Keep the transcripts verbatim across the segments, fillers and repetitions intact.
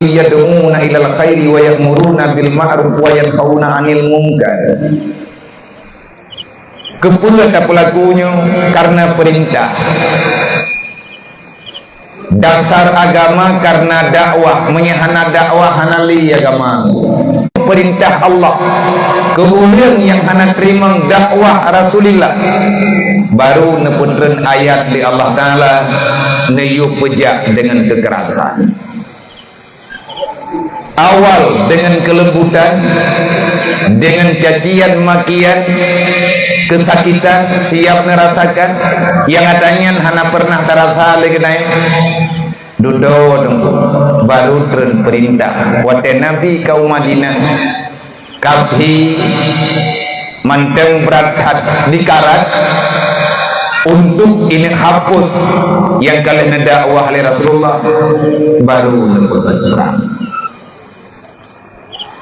yad'una ilal khairi wa ya'muruna bil ma'ruf wa yanhauna 'anil munkar. Keupeue tapeulaku nyoe? Karena perintah. Dasar agama karena dakwah. Meunyoe hana dakwah, hana lé agama. Perintah Allah. Keu ureuëng nyang hana teurimong dakwah Rasulillah, baru neupeutreun ayat lé Allah Taala, neuyue peujak deungon keukerasan. Awal deungon keulembutan, deungon cacian makian, keusakitan siap neurasakan, nyang ata nyan hana pernah tarasa lé geutanyoe. Dudoe teungku, baru treun peurintah. Watée Nabi ka u Madinah, Kabhi mantong brat that dikarat untuk ineuek hapus nyang ka lheueh neudakwah lé Rasulullah, baru neupeugah prang.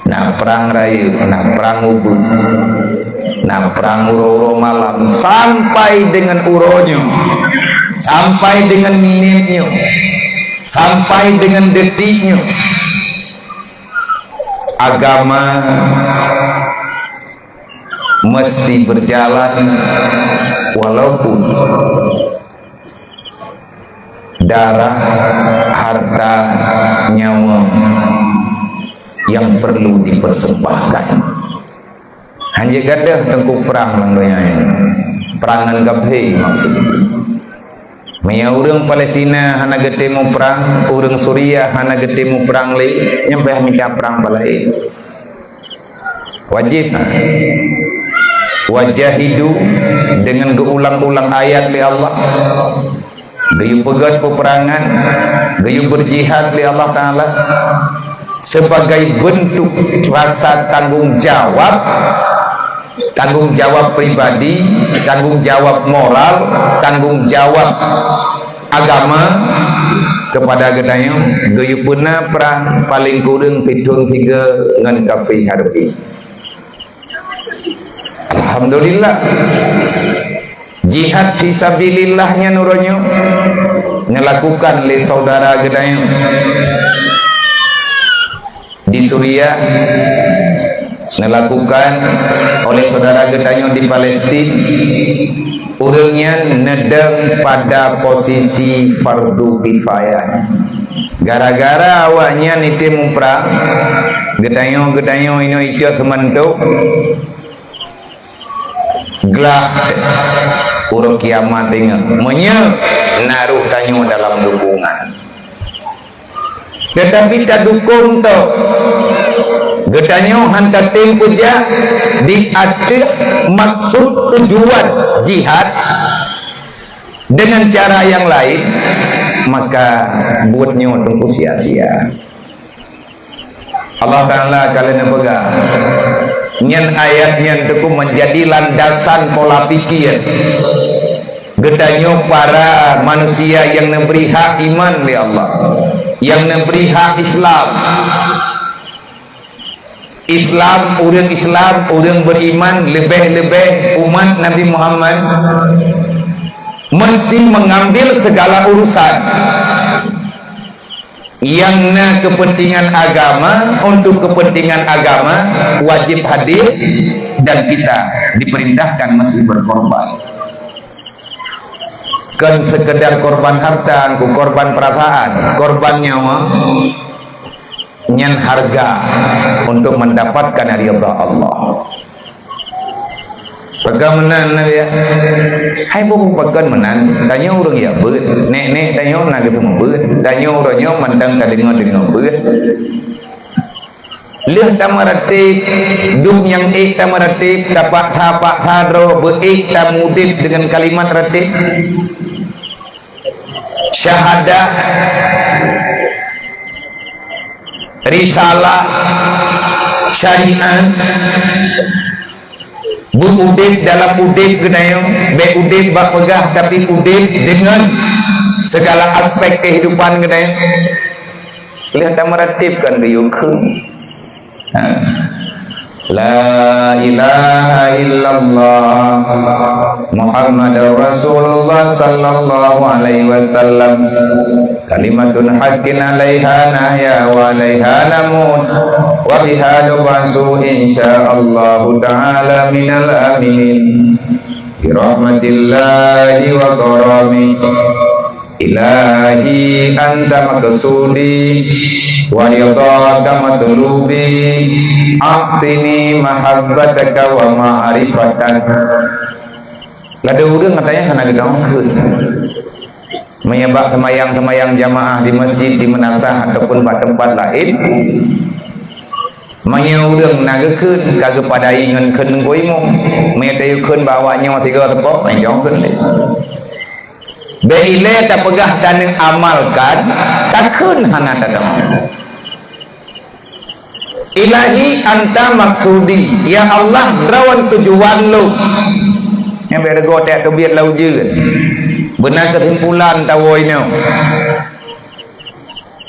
Na prang rayeuk, na prang ubeut, na prang uroe-uroe malam, sampai deungon uroe nyoe, sampai deungon minét nyoe, sampai deungon detik nyoe. Agama mesti berjalan walaupun darah, harta, nyawa yang perlu dipersembahkan. Hana gadôh teungku prang lam donya nyoe. Prang ngon kafé maksud. Meunyoe ureuëng Palestina hana geutém muprang, ureuëng Suriah hana geutém muprang lé, nyan payah mita prang balaé. Wajéb. Wajahidu, deungon geuulang-ulang ayat lé Allah. Geuyue peugét peupeurangan, geuyue beurjihad lé Allah Taala sebagai bentuk rasa tanggong jawab, tanggong jawab pribadi, tanggong jawab moral, tanggong jawab agama kepada geutanyoe, geuyue peuna prang paléng kureueng sithon sigoe ngon kafé harbi. Alhamdulillah. Jihad fi sabilillah nyan uroe nyoe neulakukan lé saudara geutanyoe di Suriah, neulakukan oleh saudara geutanyoe di Palestin. Ureuëng nyan neudong pada posisi fardu kifayah. Gara-gara awaknyan item muprang, geutanyoe, geutanyoe inoe icok seumantok, glah uroe kiamat ingat. Meunyoe na roh tanyoe dalam dukungan. Tetapi tadukong toh. Geutanyoe han tatem peujak di ateueh maksud tujuan jihad dengan cara yang lain, maka buet nyoe teungku sia-sia. Allah Taala ka lheueh neupeugah, nyan ayat nyan teungku menjadi landasan pola pikir geutanyoe para manusia nyang neubri hak iman lé Allah, nyang neubri hak Islam. Islam, ureuëng Islam, ureuëng beriman, leubeh-leubeh umat Nabi Muhammad mesti mengambil segala urusan yang na kepentingan agama, untuk kepentingan agama wajib hadir dan kita diperintahkan mesti berkorban. Kon sekedar korban harta, engku korban perasaan, korban nyawa, nyan harga untuk mendapatkan ridha Allah. Pakon meunan, Nabi, ya? Hai, bukan pakon meunan. Tanyoe ureuëng ya beuet. Nek-nek tanyoe na geuteumeubeuet. Tanyoe uroe nyoe mantong tadeungoe-deungoe beuet. Lheueh tameuratéb, dum nyang ék tameuratéb, tapaksa-paksa droe beuék tamudeb deungon kalimat ratéb. Syahadah, risalah, syariat, beuudeb dalam udeb geutanyoe, bék udeb bak peugah, tapi udeb deungon segala aspek kehidupan geutanyoe. Lheueh tameuratéb kan geuyue kheun. Ha. La ilaha illallah Muhammadur Rasulullah sallallahu alaihi wasallam. Kalimatun haqqin alaiha nahya wa alaiha namut. Wa biha nub'atsu insyaallahu ta'ala minal aminin. Birahmatillahi wa karamih. Ilahi anta maqsudi wa ridhaka matlubi, a'tini mahabbataka wa ma'rifatak. Ladôm ureuëng katanya hana geudong kheun. Meunyoe bak seumayang-seumayang jamaah di masjid, di meunasah ataupun bak teumpat laén, meunyoe ureuëng na geukheun ka geupadai ngon kheun ngon imum, meunyoe tayue kheun bak awak nyoe sigoe teupok, meunyoe kheun lé. Bék ilée tapeugah taneuamalkan, takheun hana tadeungoe. Ilahi anta maksudi, ya Allah, droen tujuan lôn. Nyang bék rego teubiet lam ujeuen. Beuna keusimpulan tawoe nyoe.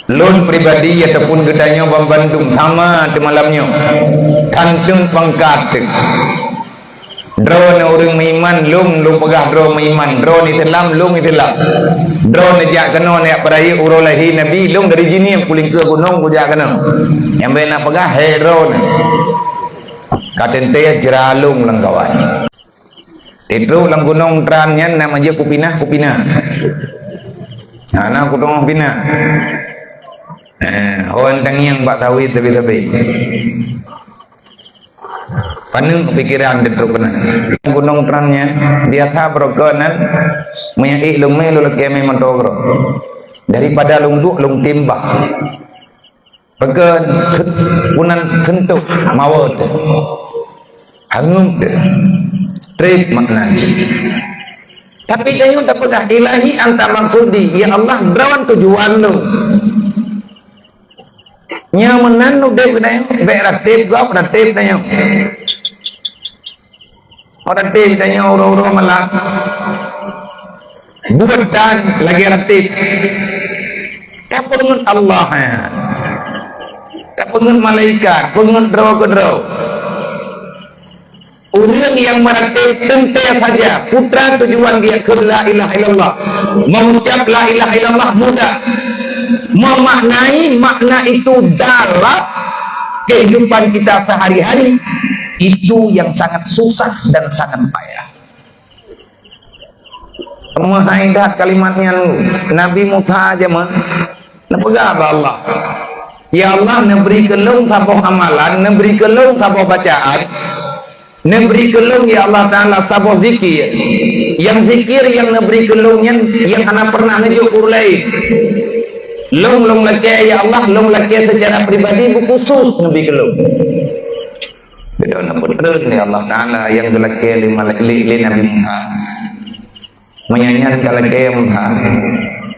Lôn pribadi ataupun geutanyoe banmandum sama teumalam nyoe. Tanteung pangkat teuh. Droeneuh ureuëng meuiman, lôn, lôn peugah droe meuiman, droeneuh Islam, lôn Islam. Droeneuh jak keunoe neujak peurayeuk uroe lahé Nabi, lôn dari Jeunieb kulingkeu gunong kujak keunoe. Nyang bék na peugah, "Hé droeneuh." Ka teuntée jra lôn lam kawan. Titrok lam gunong tran nyan na meujeuk kupinah, kupinah. Hana kuteungoh pinah. Eh, hon tangieng bak sawét sabe-sabe. Paneuk pikeran teutrok keunan. Gunong tran nyan, biasa barokon nan, meunyoe ék lôn mé, lôn lakée mé mantong keudroe. Daripada lôn duek, lôn timbah. Pakon, kunan seuntok mawöt. Hangeut. Treb makna jih. Tapi tanyoe tapeugah, "Ilahi anta maksudi," ya Allah, droen tujuan lôn. Nyoe meunan udeb geutanyoe, bék ratéb gob, ratéb tanyoe. Ratéb tanyoe uroe-uroe malam. Buet tan lagée ratéb. Tapeungeut Allah, ya. Tapeungeut malaikat, peungeut droe keudroe. Ureuëng nyang meuratéb teuntée saja, peue teuma tujuan geukheun la ilaha illallah. Mengucap la ilaha illallah mudah. Memaknai makna itu dalam kehidupan kita sehari-hari, itu yang sangat susah dan sangat payah. Meuhai that kalimat nyan Nabi Musa aja meuh, neupeugah bak Allah, "Ya Allah, neubri keu lôn saboh amalan, neubri keu lôn saboh bacaan, neubri keu lôn, ya Allah Taala, saboh zikir. Nyang zikir nyang neubri keu lôn nyan, nyang hana pernah neujok ureuëng laén. Lôn, lôn lakée, ya Allah, lôn lakée secara pribadi, beukhusos neubri keu lôn." Beudôh na peutreun lé Allah Taala nyang geulakée lé malaikat, lé, lé Nabi Musa. Meunyoe nyan ka lakée Musa,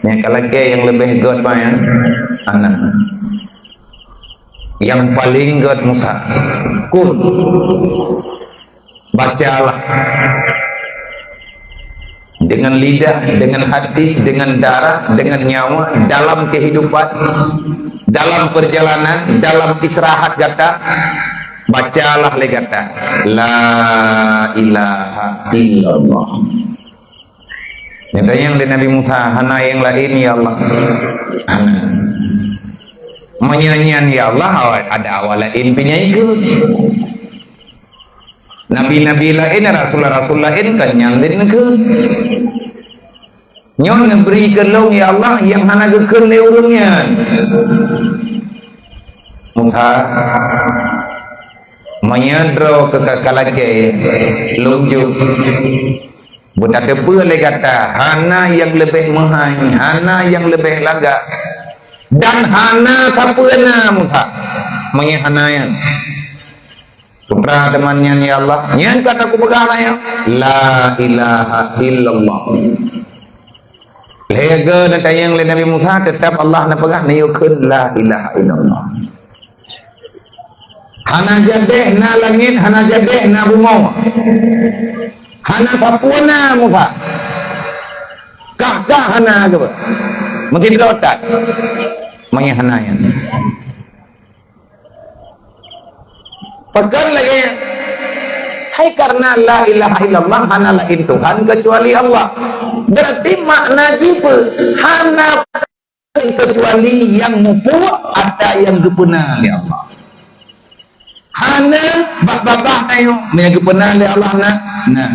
nyang ka lakée nyang leubeh gét manyang aneuk. Nyang paleng gét Musa. Kun. Bacalah. Dengan lidah, dengan hati, dengan darah, dengan nyawa, dalam kehidupan, dalam perjalanan, dalam istirahat gata, bacalah lé gata, "La ilaha illallah." Nyang tanyong lé Nabi Musa, "Hana nyang laén, ya Allah?" "Hana." "Meunyoe nyan, ya Allah, ada awak laén pih nyang ikot." Nabi-nabi laén, rasul-rasul laén kan nyan lé neukheun. Nyoe neubri keu lôn, ya Allah, nyang hana geukheun lé ureuëng nyan. Musa, meunyoe droe keu ka lakée, lôn jok. Beutateupeue lé gata, hana nyang leubeh meuhai, hana nyang leubeh lagak, dan hana sapeue na, Musa, meunyoe hana nyan. Peue teuma nyan, ya Allah? Nyan ka takupeugah lagée nyoe, "La ilaha illallah." Lhée geuh neutanyong lé Nabi Musa, teutap Allah neupeugah, "Neuyue kheun la ilaha illallah." Hana jadeh na langét, hana jadeh na bumoe. Hana sapeue na, Musa. Kah-kah hana, keupeue? Meusidroe that. Meunyoe hana nyan. Pakon lagée nyan? Hai karena la ilaha illallah hana laén Tuhan kecuali Allah. Berarti makna jih peue? Hana kecuali nyang muphom atra nyang geupeuna lé Allah. Hana bak babah tanyoe, meunyo geupeuna lé Allah na, na.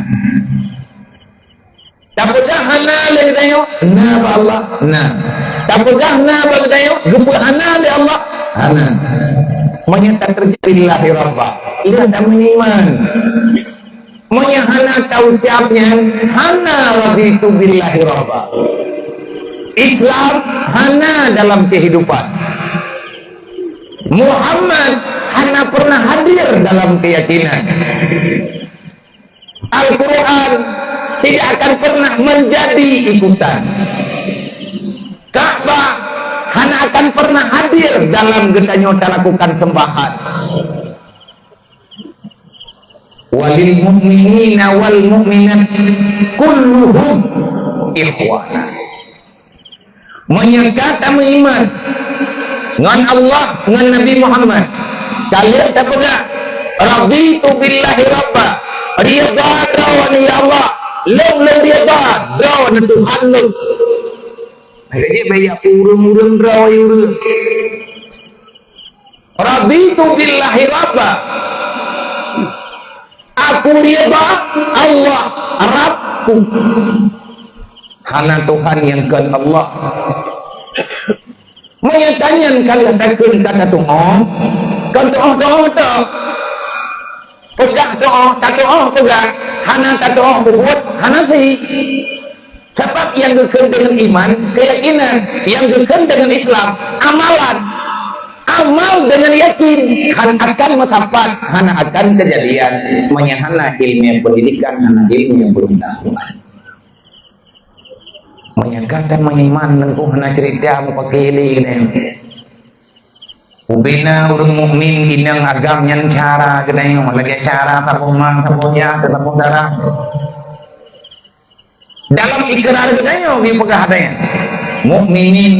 Tapeugah hana lé geutanyoe, na bak Allah, na. Tapeugah na bak geutanyoe, geupeu hana lé Allah, hana. Meunyo tateujak billahi rabba, lheueh tameuiman. Meunyo hana taucab nyan, hana raditu billahi rabba. Islam hana dalam kehidupan. Muhammad hana pernah hadir dalam keyakinan. Al-Quran tidak akan pernah menjadi ikutan. Ka'bah hana akan pernah hadir dalam geutanyoe talakukan sembahan. Walil mu'minina wal mu'minat kulluhum ikhwana. Meunyo ka tameuiman ngon Allah, ngon Nabi Muhammad, ka lheueh tapeugah, "Raditu billahi rabba." Ridha droe, ya Allah, lôn, lôn ridha droe Tuhan lôn. Jadi, baya ureuëng-ureuëng droe ureuëng. Raditu billahi rabba. Aku ridha Allah Rabbku. Hana Tuhan nyang kon Allah. Meunyo tanyan ka lheueh takheun ka tatu'oh, kon tu'oh-tu'oh tok. Peugah tu'oh, tatu'oh peugah. Hana tatu'oh peubuet, hana sih. Sabab nyang geukheun deungon iman, keuyakinan, nyang geukheun deungon Islam, amalan. Amal deungon yakin, han akan meusapat, hana akan keujadian, meunyo hana ileumèe peundidikan, hana ileumèe peurintah Tuhan. Meunyo gata meuiman, teungku hana cerita meupaké lé nyan. Ubena ureuëng mukmin inong agam nyan cara geutanyoe, lagée cara saboh ma, saboh yah, saboh darah. Dalam ikrar geutanyoe geupeugah nyan, mukminin,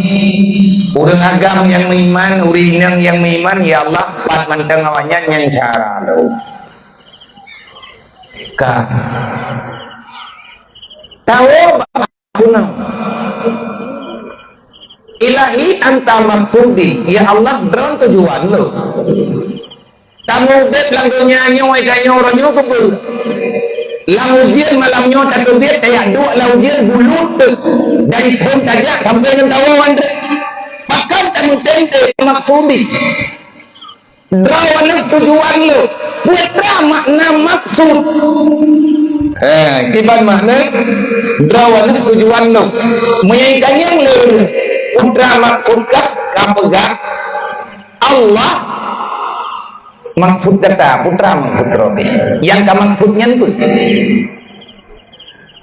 ureuëng agam nyang meuiman, ureuëng inong nyang meuiman, ya Allah, pat mantong awaknyan nyang cara lôn. Ka. Tahu Punang. Ilahi anta maksudi, ya Allah, droen tujuan lôn. Tameuudeb lam donya nyoe, tanyoe uroe nyoe keupeue? Lam ujeuen malam nyoe tateubiet, tajak duek lam ujeuen bulut teuk. Dari phon tajak sampai ngon tawoe teuk. Pakon tameutém-tém maksudi? Droeneuh tujuan lôn. Peue treuk makna maksud? Eh, kiban makna droeneuh tujuan lôn. Meunyo ka nyang lôn, peue treuk maksud kah ka peugah Allah? Maksud gata, peue treuk maksud droeneuh? Nyang ka maksud nyan peue?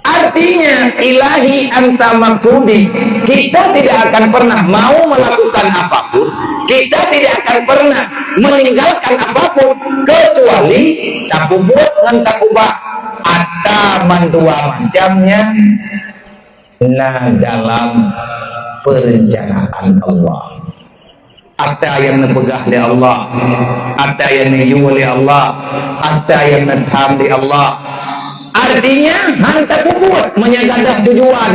Artinya, ilahi anta maksudi, kita tidak akan pernah mau melakukan apapun, kita tidak akan pernah meninggalkan apapun, kecuali tapeubuet ngon tapeugah. Atra mandua macam nyan na dalam perencanaan Allah. Atra nyang neupeugah lé Allah, atra nyang neuyue lé Allah, atra nyang neutham lé Allah. Artinya, han tapeubuet meunyo gadôh tujuan.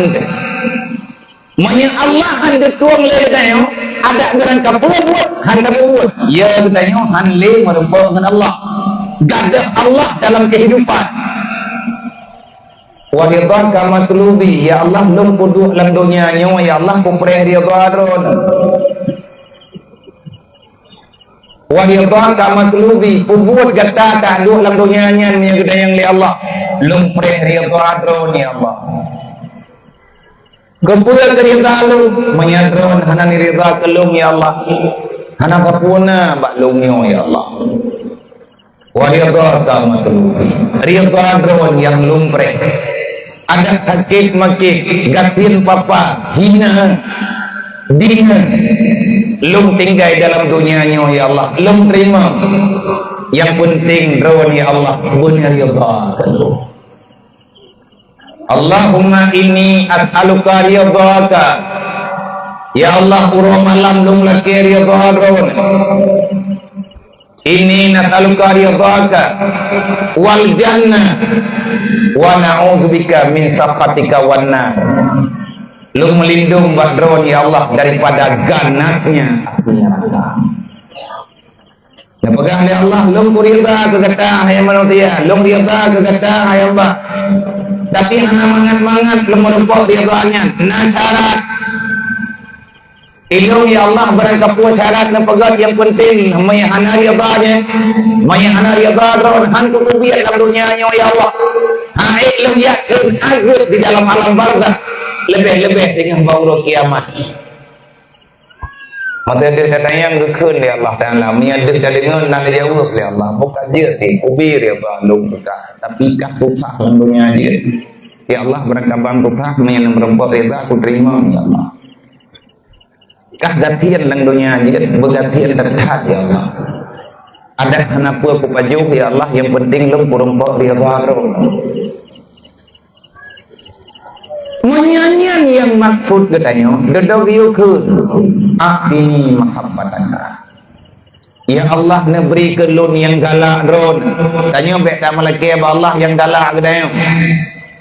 Meunyo Allah han geutueng lé geutanyoe, adak geuranka peubuet, han tapeubuet. Ya, geutanyoe han lé meurumpok ngon Allah. Gadôh Allah dalam kehidupan. Wa ridhaka matlubi, ya Allah, lôn peuduek lam donya nyoe, ya Allah, kupreh ridha Droeneuh. Wa ridhaka matlubi, peubuet gata taduek lam donya nyan nyang geutanyong lé Allah, lôn preh ridha Droeneuh, ya Allah. Keupeue keu ridha lôn, meunyo Droeneuh hana neuridha keu lôn, ya Allah, hana peue-peue na bak lôn nyoe, ya Allah. Wa ridhaka matlubi. Ridha Droeneuh nyang lôn preh. Adak sakét makét, gasien papa, hina, dina, lôn tinggai dalam donya nyoe, ya Allah. Lôn teurimong. Nyang peunteng Droeneuh, ya Allah, beuna ridha keu lôn. Allahumma inni as'aluka ridhaka. Ya Allah, uroe malam lôn lakée ridha Droeneuh. Inni nas'aluka Nas'aluka ridhaka wal jannah, wa na'udzubika min sakhatika wan nar. Lôn meulindong bak Droe, ya Allah, daripada ganasnya api neraka. Neupeugah lé Allah, "Lôn kuridha keu gata, hai manusia. Lôn ridha keu gata, hai Allah. Tapi hana mangat-mangat lôn meurumpok ridha nyan. Na syarat." Ilôn, ya Allah, barangkapeue syarat neupeugét, nyang peunteng meunyo hana ridha nyan, meunyo hana ridha Droe, han kubiet lam donya nyoe, ya Allah. Hai lôn yakin azab di dalam alam barzakh, leubeh-leubeh deungon bak uroe kiamat. Maka deuh tatanyong geukheun lé Allah Taala, meunyo deuh tadeungoe na lé jaweueb lé Allah, bukan jeuet di kubi ridha lôn peugah, tapi ka susah lam donya jeuet. Ya Allah, barangkapeue susah, meunyo meurumpok ridha, kuteurimong, ya Allah. Kah gasien lam donya jeuet, beugasien that-that, ya Allah. Adak hana peue kupajoh, ya Allah, nyang peunteng lôn kurumpok ridha Droe. Meunyo nyan nyang maksud geutanyoe, dudoe geuyue kheun, "A'tini mahabbataka." Ya Allah, neubri keu lôn nyang galak Droeneuh. Tanyoe bék tameulakée bak Allah nyang galak geutanyoe.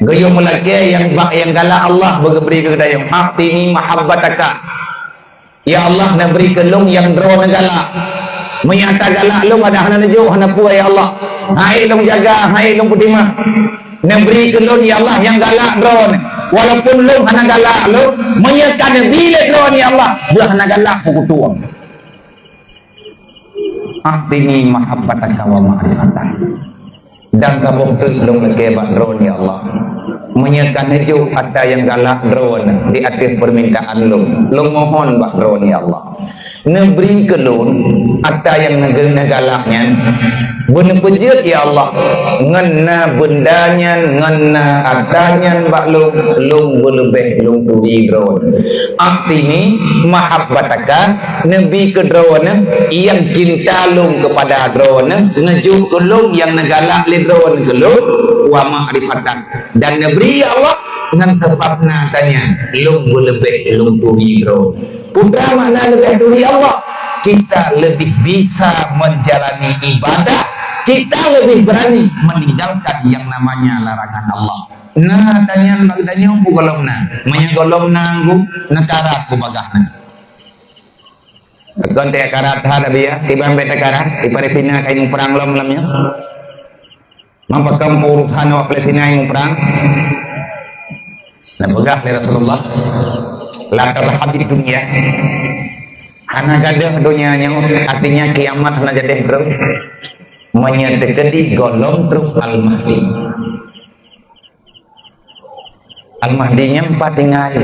Geuyue meulakée nyang bak nyang galak Allah beugeubri keu geutanyoe. "A'tini mahabbataka." Ya Allah, neubri keu lôn nyang Droeneuh galak. Meunyo ata galak lôn, adak hana neujok, hana peue, ya Allah. Hai lôn jaga, hai lôn peutimang. Neubri keu lôn, ya Allah, nyang galak Droeneuh. Walaupun lôn hana galak lôn, meunyo ka neubi lé Droeneuh, ya Allah, beuh hana galak kukutueng. "A'tini mahabbataka wa ma'rifataka." Dan kaboh treuk lôn lakée bak Droeneuh, ya Allah. Meunyo ka neujok ata nyang galak Droeneuh di ateueh peumintaan lôn, lôn mohon bak Droeneuh, ya Allah. Neubri keu lôn ata nyang neugalak nyan, beuneupeujeuet, ya Allah, ngon na beunda nyan, ngon na ata nyan bak lôn, lôn beuleubeh lôn turi Droeneuh. "A'tini mahabbataka," neubi keu Droeneuh nyang cinta lôn keupada Droeneuh, neujok keu lôn nyang neugalak lé Droeneuh keu lôn, "wa ma'rifataka," dan neubri, ya Allah, ngon sabab na ata nyan lôn beuleubeh lôn turi Droeneuh. Peue makna leubeh turi Allah? Kita lebih bisa menjalani ibadah, kita lebih berani meninggalkan yang namanya larangan Allah. Na ata nyan bak geutanyoe peue gohlom na. Meunyo gohlom na, neukarat peubagah na. Kon teukarat that, Abi, ya. Kiban bék teukarat, di Palestina ka muprang lom lam nyoe. Mapa kamoe peurusan awak Palestina nyang muprang? Neupeugah lé Rasulullah, "La tadhhabid dunya." Hana gadôh donya nyoe, artinya kiamat hana jadeh troh. Meunyo teukeudi gohlom troh Al-Mahdi. Al-Mahdi nyan pat tinggai.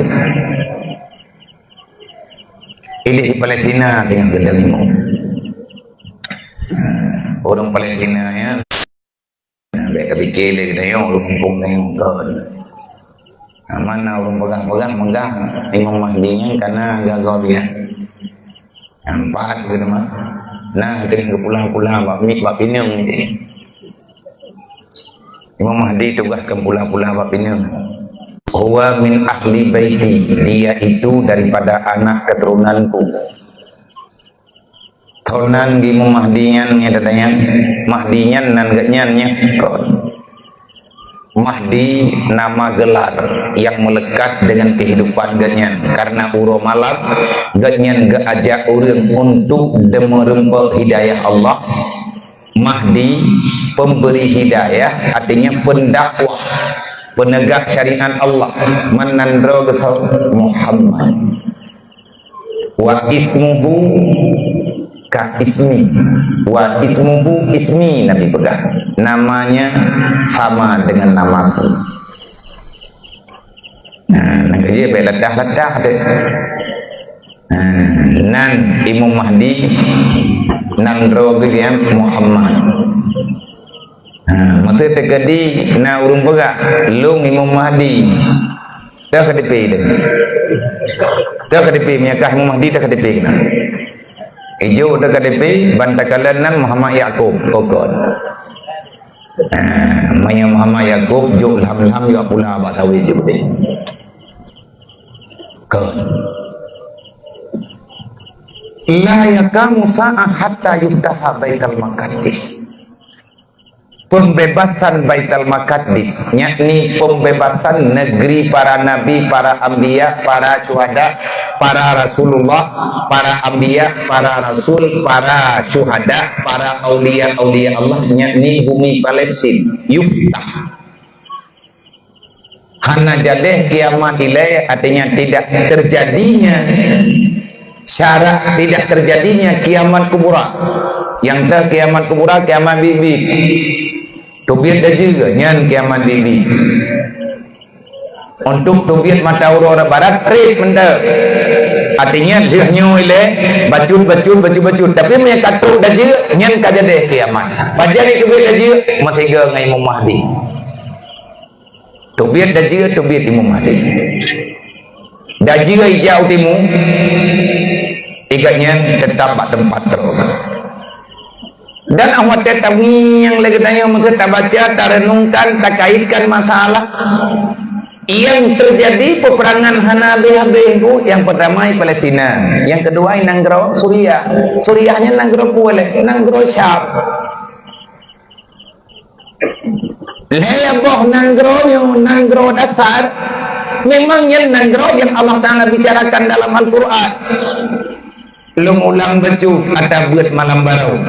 Idéh di Palestina teungoh geudeungoe. Ureuëng Palestina nyan, bék tapike lé geutanyoe ureuëng muphom nyoe kon. Mana ureuëng peugah-peugah meugah Imam Mahdi nyan kana gagoe dia. Nyang pat keuh teuma, na keuneuk geupulang-pulang bak miet bak pineung jih. Imam Mahdi tugaih keu pulang-pulang bak pineung. "Huwa min ahli baiti," dia itu daripada anak keturunanku. Toh nan di Imam Mahdi nyan, nyan, Mahdi nyan nan geuh nyan, nyan. Mahdi nama gelar yang melekat dengan kehidupan geuhnyan, karena uroe malam geuhnyan geuajak ureuëng untuk deumeureumpok hidayah Allah. Mahdi, pemberi hidayah, artinya pendakwah, penegak syariat Allah. Meunan droe geuh Muhammad. "Wa ismuhu ka ismi." "Wa ismuhu ismi," Nabi peugah. "Namanya sama dengan namaku." Nah, nyang keujeuet bék latah-latah tu. Nah, nan Imam Mahdi, nan droe geuh Muhammad. Ha, masa teukeudi na ureuëng peugah, "Lôn Imam Mahdi." Teuh K T P teuh. Teuh K T P, meunyo kah Imam Mahdi teuh K T P keunan. Ijok teuh K T P, ban takalon nan Muhammad Yakub, pokok. Ha, meunyo Muhammad Yakub, jok lham-lham juga pula bak sawi jok deh. Kon. "La yaqamu sa'ah hatta yuftaha Baitul Maqdis." Pembebasan Baitul Maqdis, yakni pembebasan negeri para nabi, para anbiya, para syuhada, para rasulullah, para anbiya, para rasul, para syuhada, para aulia-aulia Allah, yakni bumi Palestin, yuftah. Hana jadeh kiamat ilée, artinya tidak terjadinya syarat, tidak terjadinya kiamat kubra. Nyang teuh kiamat kubra, kiamat biet-biet. Teubiet dajeu, nyan kiamat biet-biet. Untuk teubiet mata uroe barat, trép mantong. Artinya, lheueh nyoe ilée, bacut-bacut, bacut-bacut. Tapi meunyo ka trép dajeu, nyan ka jadeh kiamat. Pajan teubiet dajeu, meusigoe ngon Imam Mahdi. Teubiet dajeu, teubiet Imam Mahdi. Dajeu ijak u timu, igat nyan teutap bak teumpat droe. Dan awak watée tangieng lé geutanyoe meuseuti tabaca, tarenungkan, takaitkan masalah yang terjadi peperangan hana habéh-habéh bu, yang pertama di Palestina, yang kedua di nanggroe Suriah. Suriah nyan nanggroe peue lé? Nanggroe Syam. Lhée boh nanggroe nyoe, nanggroe dasar, memang nyan nanggroe yang Allah Taala bicarakan dalam Al-Quran. Lôn ulang bacut ata beuet malam baroe.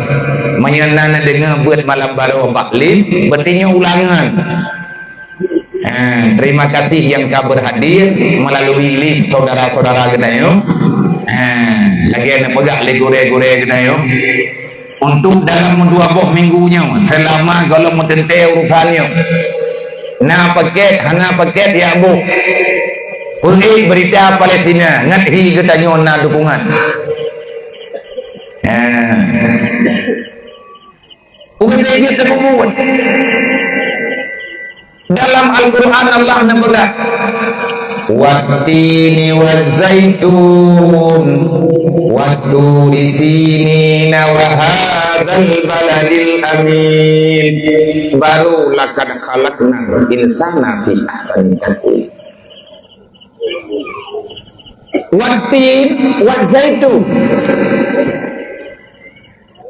Meunyo na neudeungoe beuet malam baroe bak live, berarti nyoe ulangan. Ha, terima kasih yang ka berhadir melalui live saudara-saudara geutanyoe. Ha, lagée neupeugah lé gurée-gurée geutanyoe. Untuk dalam dua boh minggu nyoe, selama gohlom meuteuntée urusan nyoe, na paket, hana paket, jak boh. Peue berita Palestina, ngat hi geutanyoe na dukungan. Ha. Ubat jeuet teupeubeuet. Dalam Al-Quran Allah neupeugah, "Wattini wazaitun, watturi sinina wa hadzal baladil amin." Baru laqad khalaqnal insana fi ahsani taqwim. Wattin, wazaitun.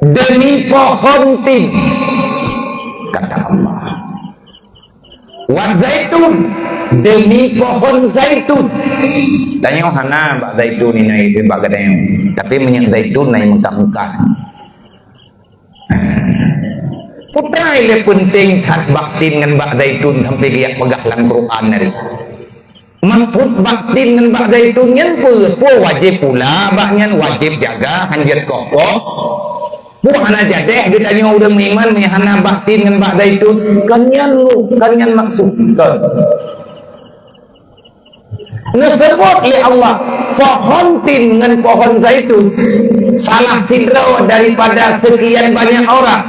Demi pohon tin, kata Allah. Wazaitun, demi pohon zaitun. Tanyoe hana bak zaitun inan bak geutanyoe. Tapi meunyoe zaitun na meukat-meukat. Peue teuma lé peunteng that bak tin ngon bak zaitun sampai geujak peugah lam Quran nari. Maksud bak tin ngon bak zaitun nyan peue? Peue wajéb pula bak nyan, wajéb jaga, hanjeuet koh-koh? Peue hana jadeh geutanyoe ureuëng meuiman meunyo hana bak tin ngon bak zaitun? Kon nyan lu, kon nyan maksud. Kon. Neuseubut lé Allah pohon tin ngon pohon zaitun, salah sidroe daripada sekian banyak orang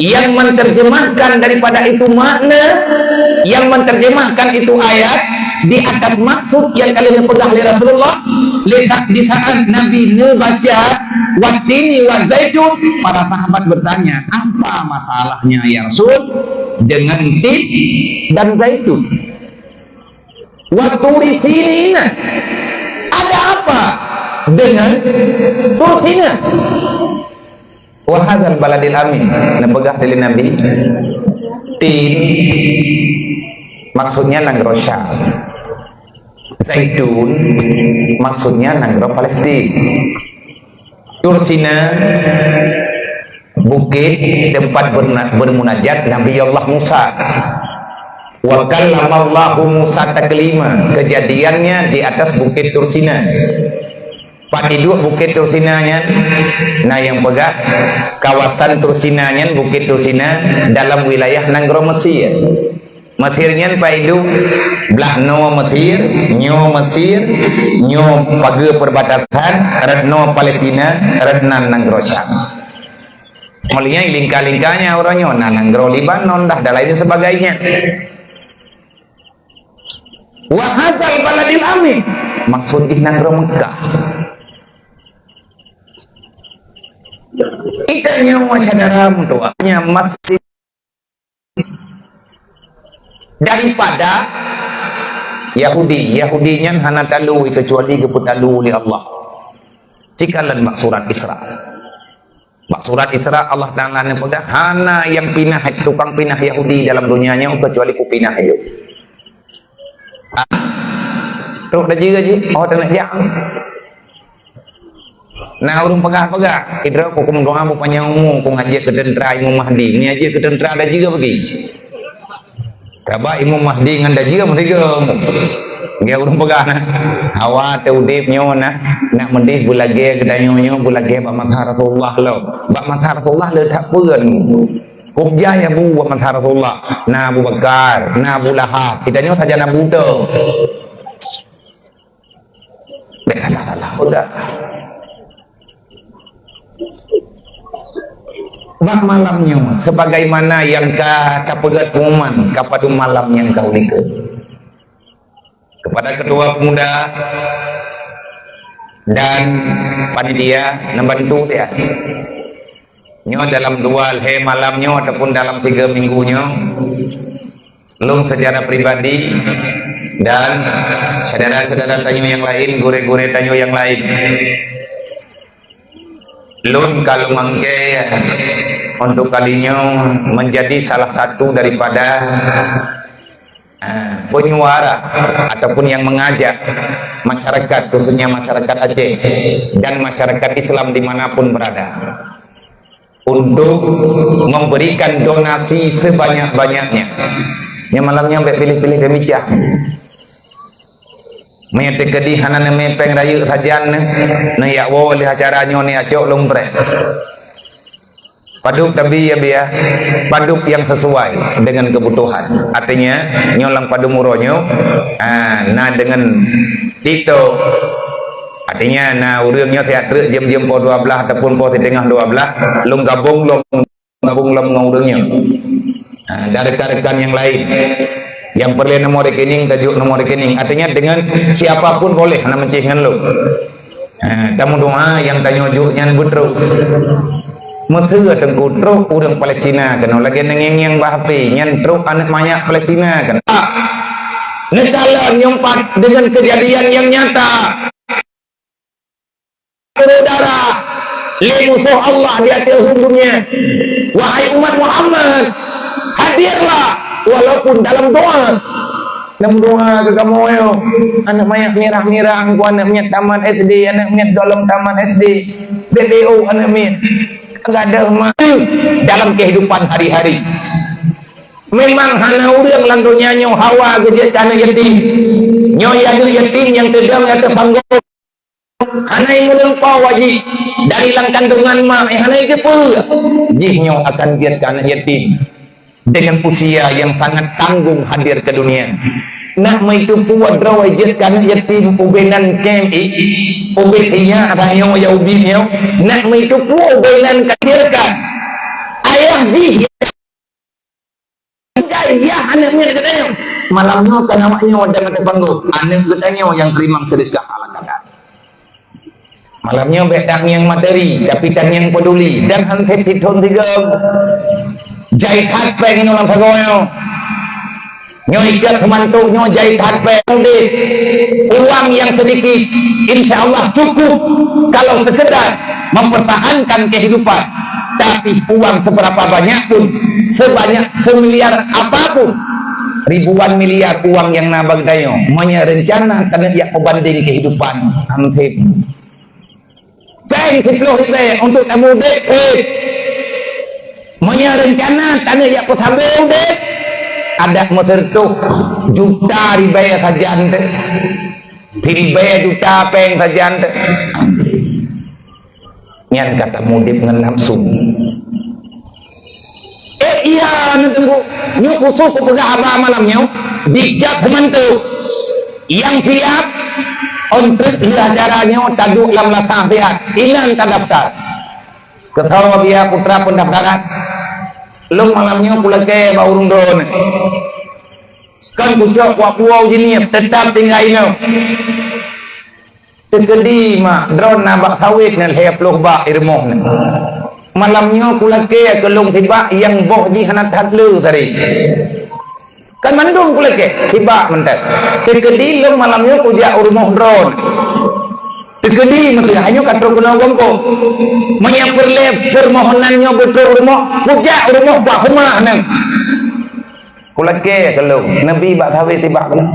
yang menerjemahkan daripada itu makna, yang menerjemahkan itu ayat di atas maksud yang ka lheueh neupeugah lé Rasulullah. Lé sa-, di saat Nabi neubaca "Wattini wa zaitun", para sahabat bertanya, "Apa masalahnya, ya Rasul, dengan tin dan zaitun?" "Wa turi sinina." Ada apa dengan Tursina? "Wa hadzal baladil amin." Neupeugah lé Nabi, tin maksudnya nanggroe Syam. Zaitun maksudnya nanggroe Palestina. Tursina, bukét tempat berna-, bermunajat Nabi Allah Musa. "Wa kallamallahu Musa taklima." Kejadiannya di atas Bukit Tursina. Pat iduek Bukit Tursina nyan? Na nyang peugah, kawasan Tursina nyan, Bukit Tursina, dalam wilayah nanggroe Mesir. Mesir nyan pat iduek, blah noe Mesir, nyoe Mesir, nyoe pageue perbatasan, rot noe Palestina, rot nan nanggroe Syam. Mulia lingka-lingkanya uroe nyoe, na nanggroe Lebanon dah, dan lain sebagainya. "Wa hadzal baladil amin." Maksud jih nanggroe Mekah. Itanyoe syedara meutuah, nyan masih daripada Yahudi. Yahudi nyan hana talu kecuali geupeutalu lé Allah. Cikalon bak surat Isra. Bak surat Isra Allah Taala neupeugah, "Hana nyang pinah tukang pinah Yahudi dalam donya nyoe keucuali kupinah laju." Ah. Trok dajih-dajih, oh, teunak jak. Na ureuëng peugah-peugah, "Idroe ku kumeudoá bupanyang umu, ku ngajak keu teuntra Imam Mahdi." Ni ajak keu teuntra dajih bagi. Kaba Imam Mahdi ngon dajih meusigoe. Geu ureuëng peugah na. Hawa teu udeb nyoe na, nak meudeh beulagée geutanyoe nyoe beulagée bak masa Rasulullah lom. Bak masa Rasulullah le that peue nu. Kujai Abu bak masa Rasulullah. Na Abu Bakar, na Abu Lahab. Kita nyoe saja na buta. Bèk salah-salah peugah. Bak malam nyoe, sebagaimana nyang ka tapeugét pengumuman, ka padum malam nyang ka ulikot. Kepada ketua pemuda dan panitia, neubantu dia. Nyoe dalam dua lhée malam nyoe ataupun dalam tiga minggu nyoe, lôn secara pribadi dan syedara-syedara tanyoe nyang laén, gurée-gurée tanyoe nyang laén, lôn ka lôn manggée untuk kali nyoe menjadi salah satu daripada, ah, penyuara ataupun yang mengajak masyarakat, khususnya masyarakat Aceh dan masyarakat Islam dimanapun berada, untuk memberikan donasi sebanyak-banyaknya. Nyang malam nyoe bèk piléh-piléh keu micah. Meunyoe teukeudi hana neumé péng rayeuk sajan, neujak woe lé acara nyoe, neujak cok lôn preh. Padub tabi ya biya, padub yang sesuai dengan kebutuhan. Artinya, nyoe lam padub uroe nyoe, ah, na dengan TikTok. Artinya, na ureuëng nyoe siat treuk jeuem-jeuem poh dua belas ataupun poh siteungoh dua belas, lôn gabong lom, gabong lom ngon ureuëng nyoe. Ha, dan rekan-rekan yang lain. Yang perlu nomor rekening, tajuk nomor rekening. Artinya, dengan siapapun boleh, hana meucih ngon lôn. Ha, tameudoá nyang tanyoe jok nyan beutrok. Meuseu teungku trok ureuëng Palestina keunoe lagée neungieng-ngieng bak H P, nyan trok aneuëk manyak Palestina keunoe. Neukalon nyang pat dengan kejadian yang nyata. Saudara, lé musoh Allah di ateueh dunia. Wahai umat Muhammad, hadirlah walaupun dalam doa. Dalam doa keu kamoe nyoe, aneuëk manyak mirah-mirah, aneuëk manyak tamat S D, aneuëk manyak golom tamat S D, B P O aneuëk manyak. Gadôh ma-, dalam kehidupan hari-hari. Memang hana ureuëng lam donya nyoe hawa geujeuet keu aneuëk yatim. Nyoe aneuëk yatim nyang teudong ateueh panggong. Hana imeuleumpa wajib dari lam kandungan mak, eh, hana iteupeu. Jih nyoe akan jeuet keu aneuëk yatim dengan usia yang sangat tanggung hadir ke dunia. Nak meuiteupeue droe jeuet keu aneuëk yatim, ubé nan cem, eh, ubé siya tanyoe ya ubit nyoe. Nak meuiteupeue ubé nan kadirkan. Ayah jih Gaya aneuëk miet geutanyoe. Malam nyoe kan awak nyoe dan ateueh panggong. Aneuëk geutanyoe nyang teurimong seudeukah ala kadar. Malam nyoe bèk tangieng materi, tapi tangieng peduli dan han sép sithon sigoe. Jai that péng nyoe lam sagoe nyoe. Nyoe ikot seumantok nyoe jai that péng. Udeb, uang yang sedikit, insya Allah cukup kalau sekedar mempertahankan kehidupan. Tapi uang seberapa banyak pun, sebanyak semiliar apapun, ribuan miliar uang nyang na bak geutanyoe, meunyoe reuncana taneuk jak peubanding kehidupan, han sép. Péng siploh ribèe untuk tameudeb, sép. Meunyoe reuncana taneuk jak peusabe udeb, adak meuseureutoh juta ribèe sajan teuh. Siribèe juta péng sajan teuh. Nyan ka tameudeb ngon nafsu. Eh, iya, neuteungku. Nyoe khusos kupeugah haba malam nyoe, bijak seumantok. Nyang siap, ôn treuk lheueh acara nyoe taduek lam lasah siat. Inan tadaftar. Keu soe biya putra pendaftaran. Lôn malam nyoe kulakée bak ureuëng droeneuh. Kon kucok kuak puwoe jinieb, teutap tinggai inoe. Teukeudi mak, droeneuh na bak sawét nyan lhée ploh bak i rumoh nyan. Malam nyoe kulakée keu lôn sibak nyang boh jih hana that le tadi. Kan mandum kulakée, sibak mantong. Teukeudi lôn malam nyoe kujak u rumoh droeneuh. Teukeudi meuti, hanya ka trok keunoe gampông. Meunyoe peureulée peumohonan nyoe beutrok rumoh, kujak rumoh bak huma nyan. Kulakée keu lôn, Nabi bak sawét tibak keu lôn.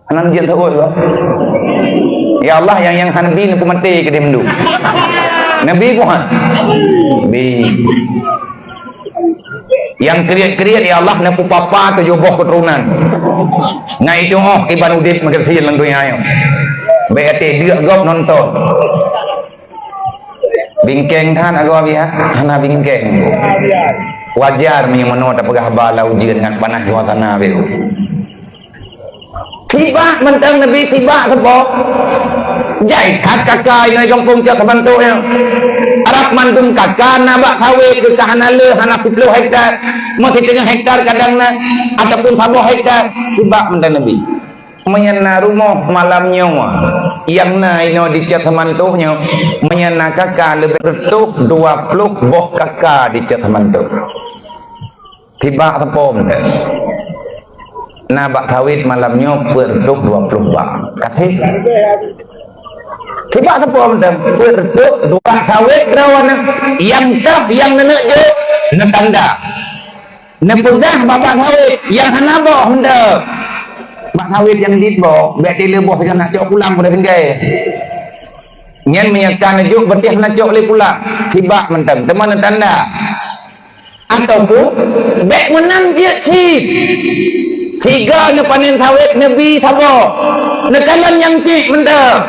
Hana jeuet seuôt, bah. Ya Allah, nyang, nyang hana Nabi neupeumaté keudeh mandum. Nabi Muhammad. Nabi. Nyang kriet-kriet, ya Allah, neupeupa-pa tujoh boh keuturonan. Ngai itu oh iban udeb meukeusieun lam donya nyoe. Bék até deuk gob nonton. Bingkeng that agoe biak, hana bingkeng. Wajar meunyoe meunoe tapeugah haba lam ujeuen ngon panas suasana beu. Tibak mantong Nabi tibak sapo. Jai that kaka inoe gampông cok sabantok nyoe. Arab mandum kaka na bak sawét keu ka hana le, hana siplôh hektar, meusideungoe hektar kadang na, ataupun saboh hektar, tibak mantong Nabi. Meunyoe na rumoh malam nyoe, nyang na inoe dicok samantok nyoe, meunyoe na kaka leubeh reutôh dua ploh boh kaka dicok samantok. Tibak sapo mantong. Na bak sawét malam nyoe peuet reutôh dua ploh bak. Kaseh. Tibak sapo mantong, peuet reutôh dua sawét droeneuh nyang toh nyang neuneuk jok neutanda. Neupeugah bak, bak sawét nyang hana boh mantong. Bak sawét nyang dit boh, bék tile boh sigoe nak cok pulang pada tinggai. Nyan meunyoe ka neujok berarti hana cok lé pulang. Tibak mantong, teuma neutanda. Ataupun bék meunan jeuet cit. Sigoe neupanen sawét neubi saboh. Neukalon nyang cit mantong.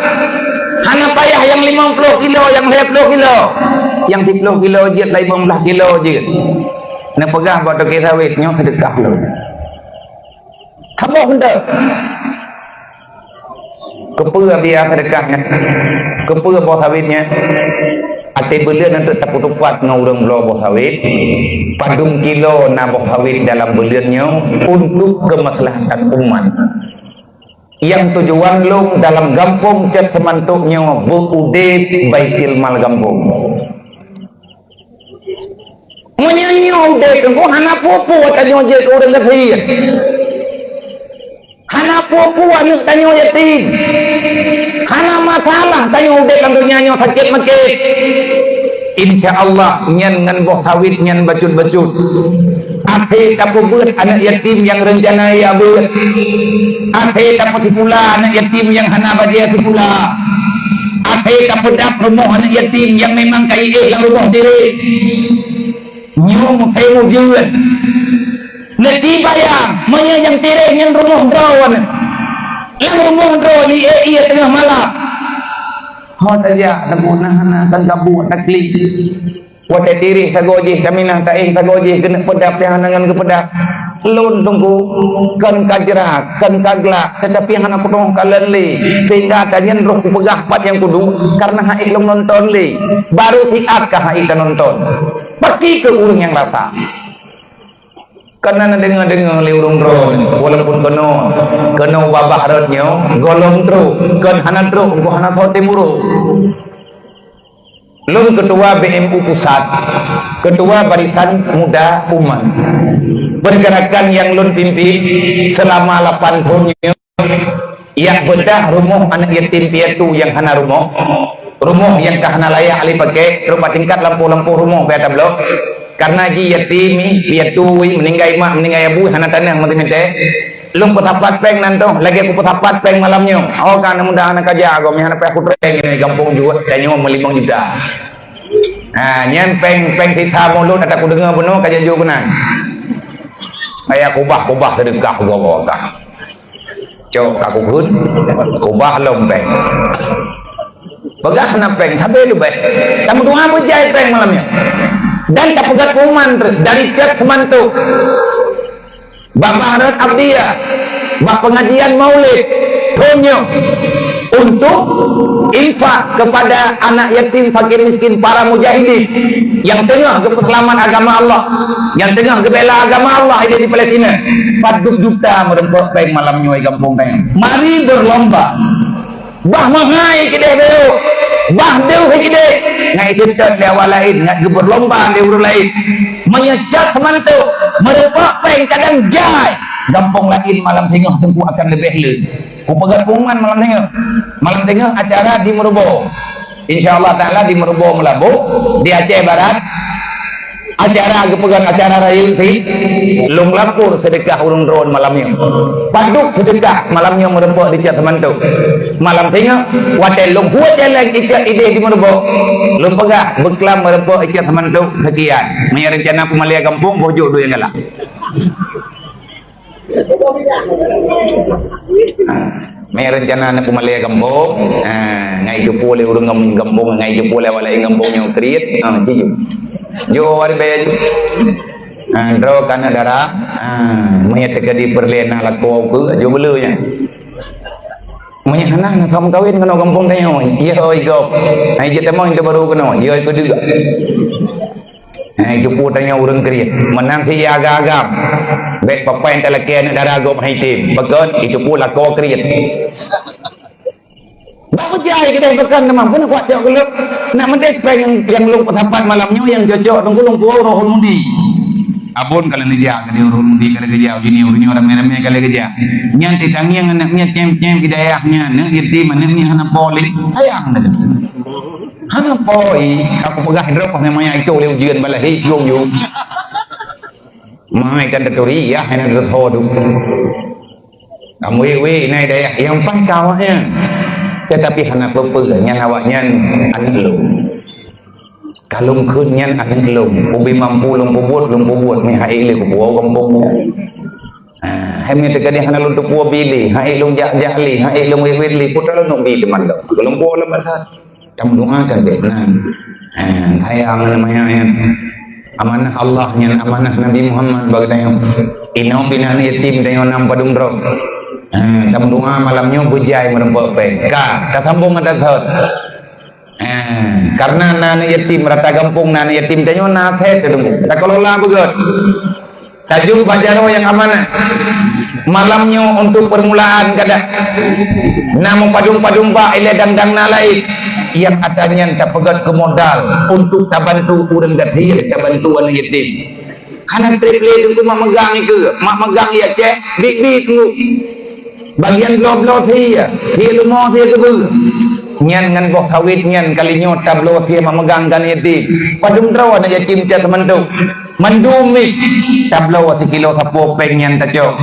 Hana payah nyang limong ploh kilo, nyang lhèe ploh kilo. Nyang siplôh kilo jeuet, limong blaih kilo jeuet. Neupeugah bak toke sawét, "Nyoe seudeukah lôn." Saboh mantong. Keupeue biaya seudeukah nyan? Keupeue boh sawét nyan? Até buleuen nyan teuk tapeutupat ngon ureueng bloe boh sawét. Padum kilo na boh sawét dalam buleuen nyoe untuk keumaslahatan umat. Nyang tujuan lôn dalam gampông cot samantok nyoe beu udeb baitul mal gampông. Meunyoe nyoe udeb teungku hana peue-peue tanyoe jeuet keu ureueng gasien. Hana peue-peue aneuk tanyoe yatim. Hana masalah tanyoe udeb lam donya nyoe sakét makét. Insya Allah nyan ngon boh sawét nyan bacut-bacut. Akhé tapeubeuet aneuk yatim nyang rencana jak beuet. Akhé tapeusikula aneuk yatim nyang hana bajée sikula. Akhé tapeudap rumoh aneuk yatim nyang memang ka iéh lam rumoh direk. Nyoe meuhai mujeuet. Neuci bayang, meunyoe nyang tireh nyan rumoh droeneuh. Lam rumoh droeneuh iéh ié teungoh malam. Ho tajak, teungku, na hana kan gabuek takli. Watée tireh sagoe jih, kaminah taéh sagoe jih, keuneuk peudap nyang hana ngon geupeudap. Lôn teungku, kon ka jra, kon ka glak, teutapi hana kuteungoh kalon lé, sehingga tanyan roh kupeugah pat nyang kuduek, kareuna han ék lôn nonton lé. Barô siat ka han ék tanonton. Pakri keu ureueng nyang rasa. Kana na deungoe-deungoe lé ureueng droe, walaupun keunoe, keunoe babah rot nyoe, gohlom trok, kon hana trok, engko hana soe tem ureueng. Lôn ketua B M U pusat, ketua Barisan Muda Umat. Pergerakan nyang lôn pimpin selama lapan thon nyoe, jak beudah rumoh aneuk yatim piatu nyang hana rumoh, rumoh nyang ka hana layak lé pakai, trok bak tingkat lampôh-lampôh rumoh bak ata blok. Karena jih yatim, piatu, meuninggai mak, meuninggai abu, hana taneuh meuteumé. Lôn peusapat péng nan toh, lagée kupeusapat péng malam nyoe. Oh, ka aneuk muda hana kaja, gob meuhana payah kutreng di gampông jeuet, tanyoe meulimong juta. Ha, nyan péng, péng sisa mulod ata kudeungoe bunoe ka jaju keunan. Payah kubah-kubah seudeukah gob ka. Cok ka kukheun, kubah lom péng. Peugah na péng, sabe leubeh. Tameudoa beujai péng malam nyoe. Dan tapeugah pengumuman dari cot seumantok. Bak Maharot Abdiyah, bak pengajian Maulid, thon nyoe untuk infak kepada anak yatim, fakir miskin, para mujahidin yang tengah geupeuseulamat agama Allah, yang tengah geubela agama Allah di Palestina. Padub juta meureumpok péng malam nyoe gampông péng. Mari berlomba. Bah meuhai keudeh beu, bah deuh keudeh. Ngai seutôt lé awak laén, ngat geubeurlomba lé ureueng laén. Meunyoe cot seumantok, meureumpok péng kadang jai. Gampông laén malam singoh teungku akan leubeh le. Kupeugah pengumuman malam teungoh. Malam teungoh acara di Meureubo. Insya Allah Taala di Meureubo Meulaboh, di Aceh Barat. Acara geupeugah acara rayeuk sih. Lôn lapor seudeukah ureuëng droen malam nyoe. Padub seudeukah malam nyoe meureumpok di Cot Seumantôk. Malam teungoh, watée lôn buet jalan ikat idéh di Meureubo, lôn peugah beuklam meureumpok ikat Seumantôk sekian. Meunyoe rencana peumalée gampông, boh jok duek nyang galak. Mé rencana aneuk peumalée gampông, ah, ngai jipue lé ureuëng gam-, gampông, ngai jipue lé awak laén gampông nyang kriet, ah, jijok. Jok awak ribée jok. Ah, droe ka aneuk dara, ah, meunyoe teuka di peureulée na lakoe keu, jok beuleu nyan. Meunyoe hana, na som kawin ngon gampông tanyoe. Iya, oi, gob. Hai jeuet tamong itu baru keunoe. Iya, oi, keu deuk. Eh, itu pun tanya ureuëng kriet. Menang si ya agam-agam. Bek papai talakée aneuk dara gob hai tem. Begon, itu pun lakoe kriet. Bak bejai kedai bekan teman pun kuat jawab gelap. Nak mendek peng yang, yang lôn pesapat malam nyoe yang cocok tengku lôn puwoe roh mundi. Abon kalau neja ke dia roh mundi kalau kerja, jini urunyo ramai-ramai kalau kerja. Nyan ti tangieng aneuk miet cem-cem di dayah nyan, aneuk yatim, aneuk miet hana poleh. Sayang dah. Hana poi, aku peugah droe pas namanya itu oleh ujian balah hei, yong, yong. Mai kan taturi, ya, hana tatho tu. Kamu wei-wei inai dayah yang pas ka awaknyan. Tetapi hana peue-peue, nyan awaknyan aneuk lôn. Ka lôn kheun nyan aneuk lôn. Ubé mampu lôn peubuet, lôn peubuet, meuhai lé kupuwoe gampông nyan. Ah, hai meuteukadi hana lôn tupu bi lé, hai lôn jak-jak lé, hai lôn wét-wét lé, putra lôn bi teuma lôn. Lôn puwoe lôn basa. Tameudoa kan bèk nan. Ah, sayang namanya nyan. Amanah Allah nyan, amanah Nabi Muhammad bagi tanyoe. Inong binan yatim tanyoe nam padum droe. Ah, tameudoa malam nyoe beujai meureumpok pèng. Ka, tasambong atas thot. Eh, karena na aneuk yatim, rata gampông na aneuk yatim tanyoe na aset, teungku. Takelola beugöt. Tajok bak jaroe nyang amanah. Malam nyoe untuk permulaan kada. Na meupadum-padum bak ilée dang-dang na laén. Nyang ata nyan tapeugöt keu modal untuk tabantu ureuëng gasien, tabantu aneuk yatim. Hana trép lé teungku mak meugang ikeue, mak meugang ya ceh, bit-bit teungku. Bagian bloe-bloe sie, sie leumo sie keubeue. Nyan ngon boh sawét nyan kali nyoe tabloe sie mak meugang kan yatim. Padum droe aneuk yatim cot mantong. Mandum mit tabloe sikilo sapo péng nyan tacok.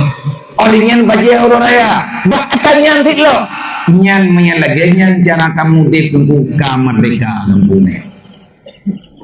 Oleh nyan bajée uroe raya. Bak ata nyan sit lo. Nyan meunyan lagée nyan cara kamoe udeb teungku ka merdeka kamoe.